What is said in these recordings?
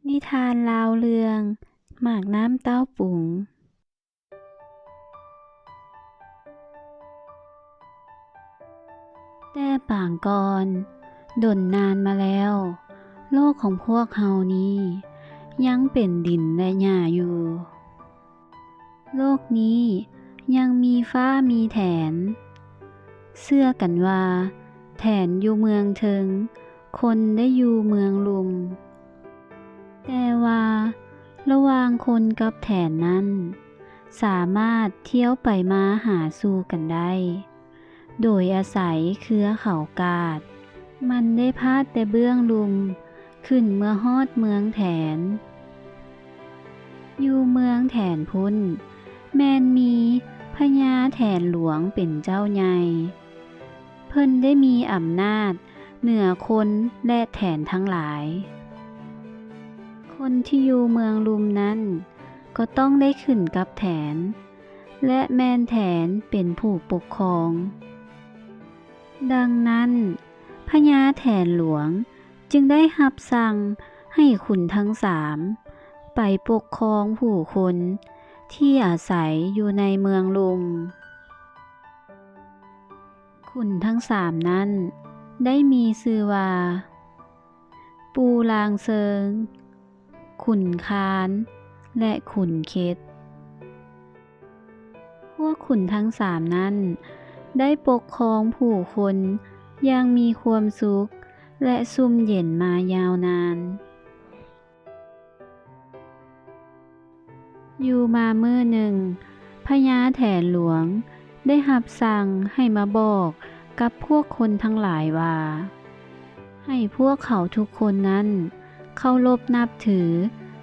ນິທານລາວເລື່ອງ ໝາກນ້ຳເຕົ້າປຸງ. ແຕ່ປາງກ່ອນ ດົນນານມາແລ້ວ, ໂລກຂອງພວກເຮົານີ້ຍັງເປັນດິນ ແລະ ຫຍ້າຢູ່. ໂລກນີ້ຍັງມີຟ້າມີແຖນ. ເຊື່ອກັນວ່າແຖນຢູ່ເມືອງເທິງ, ຄົນໄດ້ຢູ່ເມືອງລຸ່ມ. ແຕ່ວ່າລະຫວ່າງຄົນກັບແຖນນັ້ນ ສາມາດທຽວໄປມາຫາສູ່ກັນໄດ້ ໂດຍອາໄສເຄືອເຂົາກາດ. ມັນໄດ້ພາດແຕ່ເບື້ອງລຸ່ມຂຶ້ນເມື່ອຮອດເມືອງແຖນ. ຢູ່ເມືອງແຖນພຸ້ນ ແມ່ນມີພະຍາແຖນຫຼວງເປັນເຈົ້າໃຫຍ່. ເພິ່ນໄດ້ມີອຳນາດເໜືອຄົນ ແລະ ແຖນທັງຫຼາຍ. ຄົນທີ່ຢູ່ເມືອງລຸ່ມນັ້ນ ກໍຕ້ອງໄດ້ຂຶ້ນກັບແຖນ ແລະ ແມ່ນແຖນເປັນຜູ້ປົກຄອງ. ດັ່ງນັ້ນ ພະຍາແຖນຫຼວງຈຶ່ງໄດ້ຮັບສັ່ງໃຫ້ຂຸນທັງສາມໄປປົກຄອງຜູ້ຄົນທີ່ອາໄສຢູ່ໃນເມືອງລຸ່ມ. ຂຸນທັງສາມນັ້ນໄດ້ມີຊື່ວ່າ ປູ່ລ່າງເຊີງ, ຂຸນຄານ ແລະ ຂຸນເຄັດ. ພວກຂຸນທັງສາມນັ້ນໄດ້ປົກຄອງຜູ້ຄົນຢ່າງມີຄວາມສຸກ ແລະ ຊຸ່ມເຢັນມາຍາວນານ. ຢູ່ມາມື້ໜຶ່ງ, ພະຍາແຖນຫຼວງໄດ້ຮັບສັ່ງໃຫ້ມາບອກກັບພວກຄົນທັງຫຼາຍວ່າ ໃຫ້ພວກເຂົາທຸກຄົນນັ້ນເຄົາລົບນັບຖື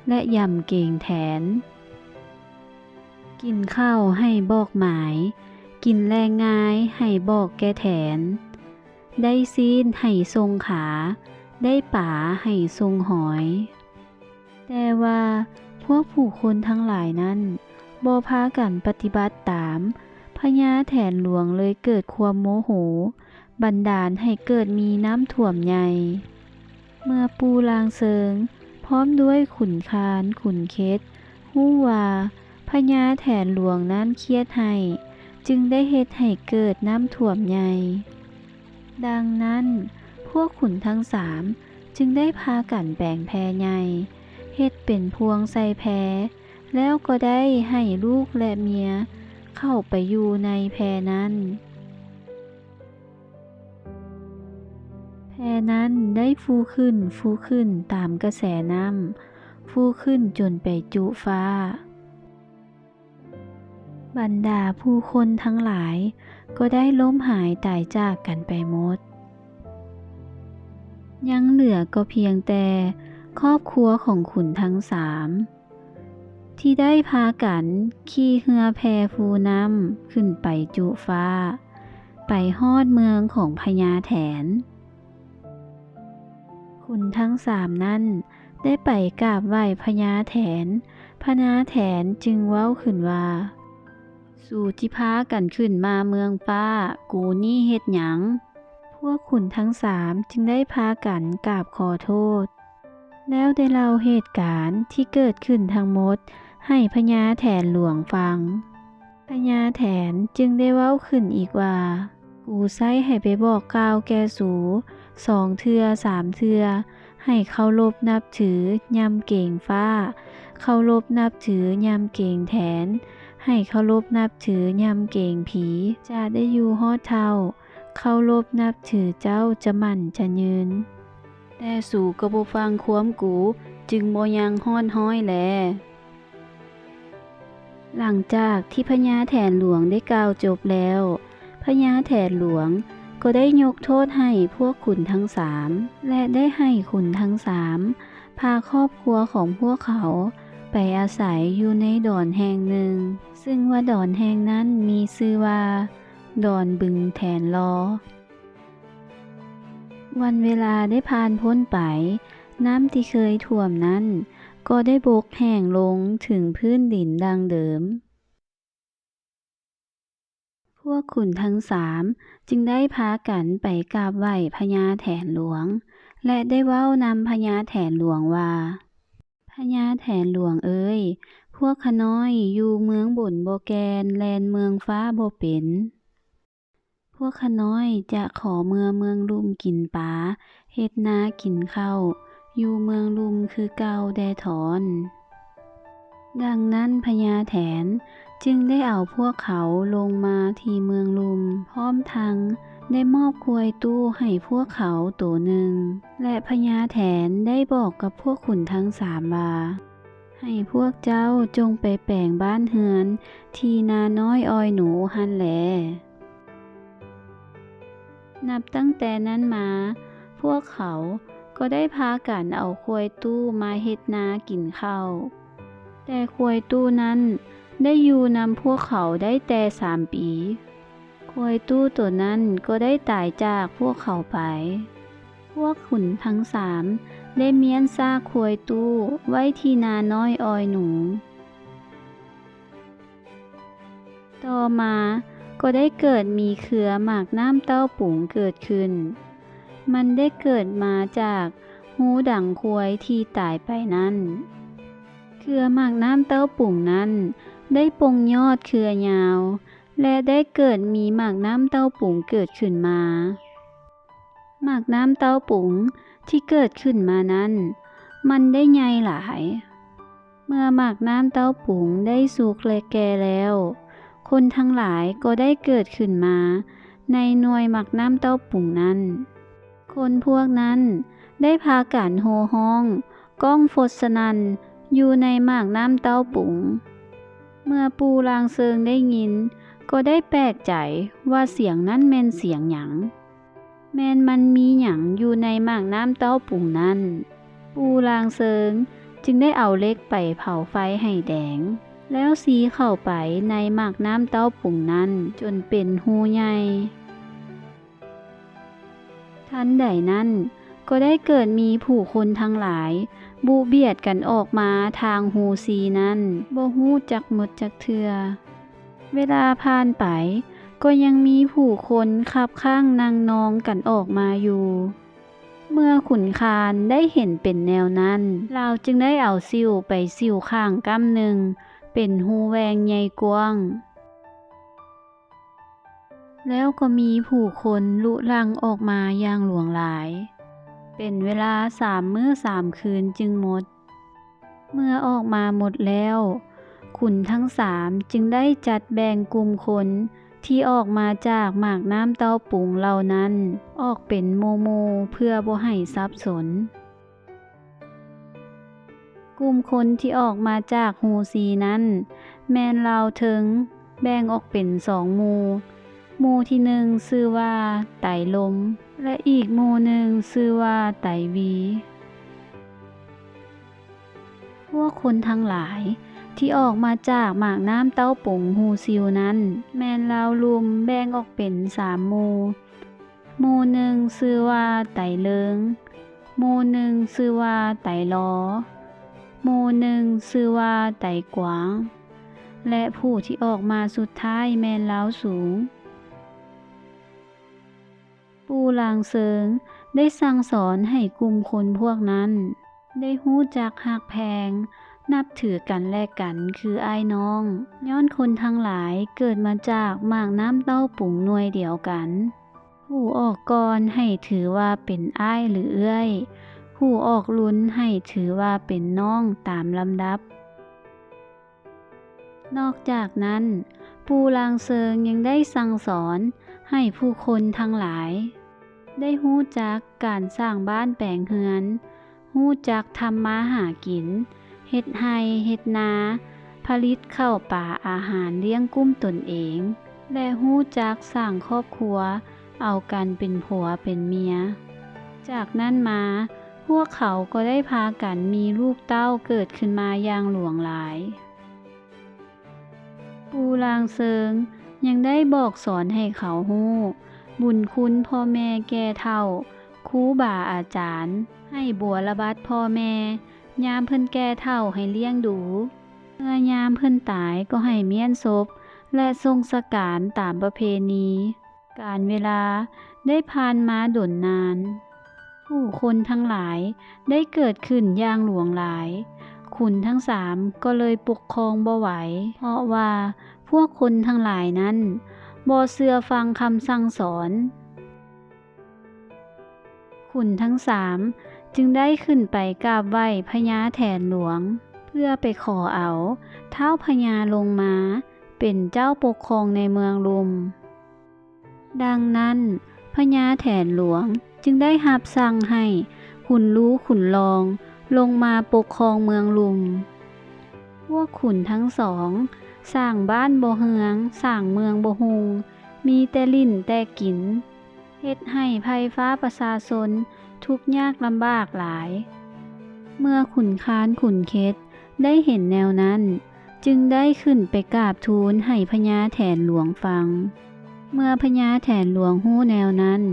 ແລະ ຢຳເກງແຖນ. ກິນເຂົ້າໃຫ້ບອກໝາຍ, ກິນແລງງາຍໃຫ້ບອກແກ່ແຖນ, ໄດ້ຊີ້ນໃຫ້ສົ່ງຂາ, ໄດ້ປາໃຫ້ສົ່ງຫອຍ. ແຕ່ວ່າພວກຜູ້ຄົນທັງຫຼາຍນັ້ນບໍ່ພາກັນປະຕິບັດຕາມ, ພະຍາແຖນຫຼວງເລີຍເກີດຄວາມໂມໂຫ, ບັນດານໃຫ້ເກີດມີນ້ຳຖ້ວມໃຫຍ່. ເມື່ອປູ່ລ່າງເຊີງ ພ້ອມດ້ວຍຂຸນຄານ, ຂຸນເຄັດ ຮູ້ວ່າພະຍາແຖນຫຼວງນັ້ນຄຽດຮ້າຍ, ຈຶ່ງໄດ້ເຮັດໃຫ້ເກີດນ້ຳຖ້ວມໃຫຍ່. ດັ່ງນັ້ນ, ພວກຂຸນທັງສາມຈຶ່ງໄດ້ພາກັນແປງແພໃຫຍ່, ເຮັດເປັນພວງໃສ່ແພ, ແລ້ວກໍໄດ້ໃຫ້ລູກ ແລະ ເມຍເຂົ້າໄປຢູ່ໃນແພນັ້ນ. ແພນັ້ນໄດ້ຟູຂຶ້ນ, ຟູຂຶ້ນຕາມກະແສນ້ຳ, ຟູຂຶ້ນຈົນໄປຈຸຟ້າ. ບັນດາຜູ້ຄົນທັງຫຼາຍກໍໄດ້ລົ້ມຫາຍຕາຍຈາກກັນໄປໝົດ. ຍັງເຫຼືອກໍພຽງແຕ່ຄອບຄົວຂອງຂຸນທັງສາມ ທີ່ໄດ້ພາກັນຂີ່ເຮືອແພຟູນ້ຳຂຶ້ນໄປຈຸຟ້າ, ໄປຮອດເມືອງຂອງພະຍາແຖນ. ຂຸນທັງສາມນັ້ນໄດ້ໄປກາບໄຫວ້ພະຍາແຖນ, ພະຍາແຖນຈຶ່ງເວົ້າຂຶ້ນວ່າ, ສູຈິພາກັນຂຶ້ນມາເມືອງຟ້າກູນີ້ເຮັດຫຍັງ? ພວກຂຸນທັງສາມຈຶ່ງໄດ້ພາກັນກາບຂໍໂທດ, ແລ້ວໄດ້ເລົ່າເຫດການທີ່ເກີດຂຶ້ນທັງໝົດໃຫ້ພະຍາແຖນຫຼວງຟັງ. ພະຍາແຖນຈຶ່ງໄດ້ເວົ້າຂຶ້ນອີກວ່າ, ກູໃຊ້ໃຫ້ໄປບອກກ່າວແກ່ສູສອງເທື່ອສາມເທື່ອ, ໃຫ້ເຄົາລົບນັບຖືຍ່ຳເກງຟ້າ, ເຄົາລົບນັບຖືຍ່ຳເກງແຖນ, ໃຫ້ເຄົາລົບນັບຖືຍ່ຳເກງຜີ, ຈະໄດ້ຢູ່ຮອດເຖົ້າ, ເຄົາລົບນັບຖືເຈົ້າຈະໝັ້ນຈະຍືນ. ແຕ່ສູກໍບໍ່ຟັງຄວາມກູ, ຈຶ່ງບໍ່ຍັງຮອດຮ້ອຍແລ. ຫຼັງຈາກທີ່ພະຍາແຖນຫຼວງໄດ້ກ່າວຈົບແລ້ວ, ພະຍາແຖນຫຼວງກໍໄດ້ຍົກໂທດໃຫ້ພວກຂຸນທັງສາມ ແລະ ໄດ້ໃຫ້ຂຸນທັງສາມພາຄອບຄົວຂອງພວກເຂົາໄປອາໄສຢູ່ໃນດອນແຫ່ງໜຶ່ງ, ຊຶ່ງວ່າດອນແຫ່ງນັ້ນມີຊື່ວ່າ ດອນບຶງແຖນລໍ. ວັນເວລາໄດ້ຜ່ານພົ້ນໄປ, ນ້ຳທີ່ເຄີຍຖ້ວມນັ້ນກໍໄດ້ບົກແຫ້ງລົງເຖິງພື້ນດິນດັ່ງເດີມ. ພວກຂຸນທັງສາມຈຶ່ງໄດ້ພາກັນໄປກາບໄຫວ້ພະຍາແຖນຫຼວງ ແລະ ໄດ້ເວົ້ານຳພະຍາແຖນຫຼວງວ່າ, ພະຍາແຖນຫຼວງເອີຍ, ພວກຂ້ານ້ອຍຢູ່ເມືອງບົນບໍ່ແກ່ນ, ແລ່ນເມືອງຟ້າບໍ່ເປັນ. ພວກຂ້ານ້ອຍຈະຂໍເມືອເມືອງລຸ່ມກິນປາ, ເຮັດນາກິນເຂົ້າ, ຢູ່ເມືອງລຸ່ມຄືເກົ່າແດ່ຖອນ. ດັ່ງນັ້ນພະຍາແຖນຈຶ່ງໄດ້ເອົາພວກເຂົາລົງມາທີ່ເມືອງລຸ່ມ, ພ້ອມທັງໄດ້ມອບຄວາຍຕູ້ໃຫ້ພວກເຂົາໂຕໜຶ່ງ, ແລະ ພະຍາແຖນໄດ້ບອກກັບພວກຂຸນທັງສາມວ່າ, ໃຫ້ພວກເຈົ້າຈົ່ງໄປແປງບ້ານເຮືອນທີ່ນານ້ອຍອ້ອຍໜູຫັ້ນແລ. ນັບຕັ້ງແຕ່ນັ້ນມາ, ພວກເຂົາກໍໄດ້ພາກັນເອົາຄວາຍຕູ້ມາເຮັດນາກິນເຂົ້າ. ແຕ່ຄວາຍຕູ້ນັ້ນໄດ້ຢູ່ນຳພວກເຂົາໄດ້ແຕ່ສາມປີ. ຄວາຍຕູ້ໂຕນັ້ນກໍໄດ້ຕາຍຈາກພວກເຂົາໄປ. ພວກຂຸນທັງສາມໄດ້ມ້ຽນຊາກຄວາຍຕູ້ໄວ້ທີ່ນານ້ອຍອ້ອຍໜູ. ຕໍ່ມາກໍໄດ້ເກີດມີເຄືອໝາກນ້ຳເຕົ້າປຸງເກີດຂຶ້ນ. ມັນໄດ້ເກີດມາຈາກຮູດັງຄວາຍທີ່ຕາຍໄປນັ້ນ. ເຄືອໝາກນ້ຳເຕົ້າປຸງນັ້ນໄດ້ປົ່ງຍອດເຄືອຍາວ ແລະ ໄດ້ເກີດມີໝາກນ້ຳເຕົ້າປຸງເກີດຂຶ້ນມາ. ໝາກນ້ຳເຕົ້າປຸງທີ່ເກີດຂຶ້ນມານັ້ນ ມັນໄດ້ໃຫຍ່ຫຼາຍ. ເມື່ອໝາກນ້ຳເຕົ້າປຸງໄດ້ສຸກ ແລະ ແກ່ແລ້ວ, ຄົນທັງຫຼາຍກໍໄດ້ເກີດຂຶ້ນມາໃນໜ່ວຍໝາກນ້ຳເຕົ້າປຸງນັ້ນ. ຄົນພວກນັ້ນໄດ້ພາກັນໂຫ່ຮ້ອງກ້ອງຟົດສະໜັ່ນຢູ່ໃນໝາກນ້ຳເຕົ້າປຸງ. ເມື່ອປູ່ລ່າງເຊີງໄດ້ຍິນ, ກໍໄດ້ແປກໃຈວ່າສຽງນັ້ນແມ່ນສຽງຫຍັງ? ແມ່ນມັນມີຫຍັງຢູ່ໃນໝາກນ້ຳເຕົ້າປຸງນັ້ນ? ປູ່ລ່າງເຊີງຈຶ່ງໄດ້ເອົາເຫຼັກໄປເຜົາໄຟໃຫ້ແດງ, ແລ້ວຊີເຂົ້າໄປໃນໝາກນ້ຳເຕົ້າປຸງນັ້ນຈົນເປັນຮູໃຫຍ່. ທັນໃດນັ້ນກໍໄດ້ເກີດມີຜູ້ຄົນທັງຫຼາຍບຸບຽດກັນອອກມາທາງຮູຊີນັ້ນ ບໍ່ຮູ້ຈັກໝົດຈັກເທື່ອ. ເວລາຜ່ານໄປກໍຍັງມີຜູ້ຄົນຄັບຂ້າງນັ່ງນອງກັນອອກມາຢູ່. ເມື່ອຂຸນຄານໄດ້ເຫັນເປັນແນວນັ້ນ, ລາວຈຶ່ງໄດ້ເອົາສິວໄປສິວຂ້າງກ້ຳໜຶ່ງເປັນຮູແຫວ່ງໃຫຍ່ກວ້າງ. ແລ້ວກໍມີຜູ້ຄົນລຸຫຼັ່ງອອກມາຢ່າງຫຼວງຫຼາຍ, ເປັນເວລາສາມມື້ສາມຄືນຈຶ່ງໝົດ. ເມື່ອອອກມາໝົດແລ້ວ, ຂຸນທັງສາມຈຶ່ງໄດ້ຈັດແບ່ງກຸ່ມຄົນທີ່ອອກມາຈາກໝາກນ້ຳເຕົ້າປຸງເຫຼົ່ານັ້ນອອກເປັນໝູ່ໆ ເພື່ອບໍ່ໃຫ້ສັບສົນ. ກຸ່ມຄົນທີ່ອອກມາຈາກຮູຊີນັ້ນ ແມ່ນລາວເທິງແບ່ງອອກເປັນສອງໝູ່, ໝູ່ທີໜຶ່ງຊື່ວ່າໄຕລົມ ແລະ ອີກໝູ່ໜຶ່ງຊື່ວ່າໄຕວີ. ພວກຄົນທັງຫຼາຍທີ່ອອກມາຈາກໝາກນ້ຳເຕົ້າປຸງຮູຊິວນັ້ນ ແມ່ນລາວລຸ່ມແບ່ງອອກເປັນສາມໝູ່. ໝູ່ໜຶ່ງຊື່ວ່າໄຕເລີງ, ໝູ່ໜຶ່ງຊື່ວ່າໄຕລໍ, ໝູ່ໜຶ່ງຊື່ວ່າໄຕກວາງ ແລະ ຜູ້ທີ່ອອກມາສຸດທ້າຍແມ່ນລາວສູງ. ປູ່ລ່າງເຊີງໄດ້ສັ່ງສອນໃຫ້ກຸ່ມຄົນພວກນັ້ນ ໄດ້ຮູ້ຈັກຮັກແພງ ນັບຖືກັນແລະກັນຄືອ້າຍນ້ອງ, ຍ້ອນຄົນທັງຫຼາຍເກີດມາຈາກໝາກນ້ຳເຕົ້າປຸງໜ່ວຍດຽວກັນ. ຜູ້ອອກກ່ອນໃຫ້ຖືວ່າເປັນອ້າຍ ຫຼື ເອື້ອຍ, ຜູ້ອອກລຸນໃຫ້ຖືວ່າເປັນນ້ອງຕາມລຳດັບ. ນອກຈາກນັ້ນ, ປູ່ລ່າງເຊີງຍັງໄດ້ສັ່ງສອນໃຫ້ຜູ້ຄົນທັງຫຼາຍ ໄດ້ຮູ້ຈັກການສ້າງບ້ານແປງເຮືອນ, ຮູ້ຈັກທຳມາຫາກິນ, ເຮັດໄຮ່ເຮັດນາ, ຜະລິດເຂົ້າປາອາຫານລ້ຽງກຸ້ມຕົນເອງ ແລະ ຮູ້ຈັກສ້າງຄອບຄົວ ເອົາກັນເປັນຜົວເປັນເມຍ. ຈາກນັ້ນມາ, ພວກເຂົາກໍໄດ້ພາກັນມີລູກເຕົ້າເກີດຂຶ້ນມາຢ່າງຫຼວງຫຼາຍ. ປູ່ລ່າງເຊີງຍັງໄດ້ບອກສອນໃຫ້ເຂົາຮູ້ບຸນຄຸນພໍ່ແມ່ແກ່ເຖົ້າ, ຄູບາອາຈານ, ໃຫ້ບົວລະບັດພໍ່ແມ່, ຍາມເພິ່ນແກ່ເຖົ້າໃຫ້ລ້ຽງດູ, ເມື່ອຍາມເພິ່ນຕາຍກໍໃຫ້ມ້ຽນສົບ ແລະ ສົ່ງສະການຕາມປະເພນີ. ການເວລາໄດ້ຜ່ານມາດົນນານ, ຜູ້ຄົນທັງຫຼາຍໄດ້ເກີດຂຶ້ນຢ່າງຫຼວງຫຼາຍ, ຄ ຂຸນທັງສາມກໍເລີຍປົກຄອງບໍ່ໄຫວ ເພາະວ່າພວກຄົນທັງຫຼາຍນັ້ນບໍ່ເຊື່ອຟັງຄຳສັ່ງສອນ. ຂຸນທັງສາມຈຶ່ງໄດ້ຂຶ້ນໄປກາບໄຫວ້ພະຍາແຖນຫຼວງ ເພື່ອໄປຂໍເອົາທ້າວພະຍາລົງມາເປັນເຈົ້າປົກຄອງໃນເມືອງລຸ່ມ. ດັ່ງນັ້ນ ພະຍາແຖນຫຼວງຈຶ່ງໄດ້ຮັບສັ່ງໃຫ້ຂຸນລູຂຸນລອງລົງມາປົກຄອງເມືອງລຸ່ມ. ພວກຂຸນທັງສອງສ້າງບ້ານບໍ່ເຮືອງ, ສ້າງເມືອງບໍ່ຮຸ່ງ, ມີແຕ່ຫຼິ້ນແຕ່ກິນ, ເຮັດໃຫ້ໄພ່ຟ້າປະຊາຊົນທຸກຍາກລຳບາກຫຼາຍ. ເມື່ອຂຸນຄານຂຸນເຂັດໄດ້ເຫັນແນວນັ້ນ, ຈຶ່ງໄດ້ຂຶ້ນໄປກາບທູນໃຫ້ພະຍາແຖນຫຼວງຟັງ. ເມື່ອພະຍາແຖນຫຼວງຮູ້ແນວນັ້ນ,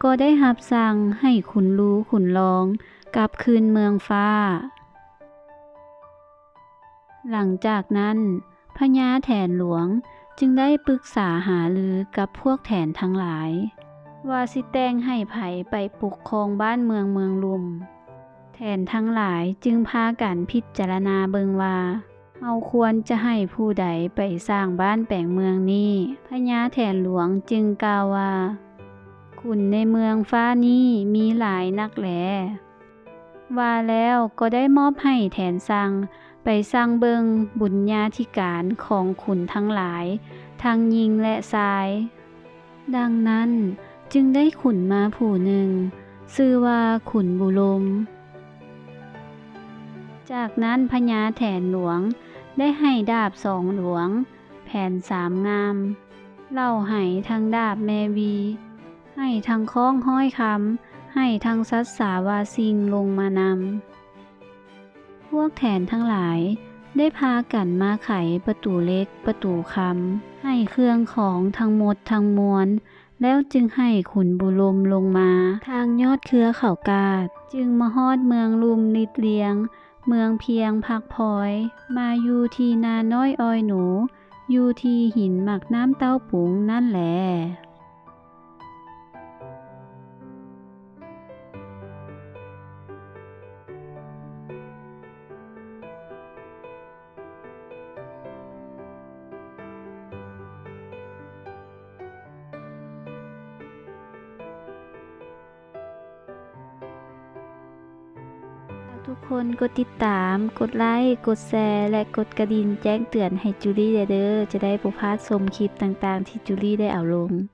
ກໍໄດ້ຮັບສັ່ງໃຫ້ຂຸນລູຂຸນລອງກັບຄືນເມືອງຟ້າ. ຫຼັງຈາກນັ້ນ ພະຍາແຖນຫຼວງຈຶ່ງໄດ້ປຶກສາຫາລືກັບພວກແຖນທັງຫຼາຍ ວ່າຊິແຕ່ງໃຫ້ໃຜໄປປົກຄອງບ້ານເມືອງເມືອງລຸ່ມ. ແຖນທັງຫຼາຍຈຶ່ງພາກັນພິຈາລະນາເບິ່ງວ່າ ເຮົາຄວນຈະໃຫ້ຜູ້ໃດໄປສ້າງບ້ານແປງເມືອງນີ້. ພະຍາແຖນຫຼວງຈຶ່ງກ່າວວ່າ ຂຸນໃນເມືອງຟ້ານີ້ມີຫຼາຍນັກແລ. ວ່າແລ້ວກໍໄດ້ມອບໃຫ້ແຖນສັ່ງໄປສັ່ງເບິ່ງບຸນຍາທິການຂອງຂຸນທັງຫຼາຍ ທັງຍິງແລະຊາຍ. ດັ່ງນັ້ນຈຶ່ງໄດ້ຂຸນມາຜູ້ໜຶ່ງ ຊື່ວ່າຂຸນບຸລົມ. ຈາກນັ້ນພະຍາແຖນຫຼວງໄດ້ໃຫ້ດາບສອງຫຼວງ, ແຜນສາມງ່າມ, ເຫຼົ້າໄຫທັງດາບແມ່ວີ, ໃຫ້ທັງຄ້ອງຮ້ອຍຄຳ, ໃຫ້ທັງສັດສາວາສິ່ງລົງມານຳ. ພວກແຖນທັງຫຼາຍໄດ້ພາກັນມາໄຂປະຕູເຫຼັກປະຕູຄຳ, ໃຫ້ເຄື່ອງຂອງທັງໝົດທັງມວນ, ແລ້ວຈຶ່ງໃຫ້ຂຸນບຸລົມລົງມາ. ທາງຍອດເຄືອເຂົາກາດຈຶ່ງມາຮອດເມືອງລຸ່ມລິດລຽງ, ເມືອງພຽງພັກພອຍ, ມາຢູ່ທີ່ນານ້ອຍອອຍໜູ, ຢູ່ທີ່ຫີນໝາກນ້ຳເຕົ້າປຸງນັ້ນແຫຼ. ຝາກທຸກຄົນກົດຕິດຕາມ, ກົດໄລ, ກົດແຊ ແລະ ກົດກະດິ່ງແຈ້ງເຕືອນໃຫ້ຈູລີແດ່ເດີ, ຈະໄດ້ບໍ່ພາດຊົມຄລິບຕ່າງໆທີ່ຈູລີໄດ້ເອົາລົງ.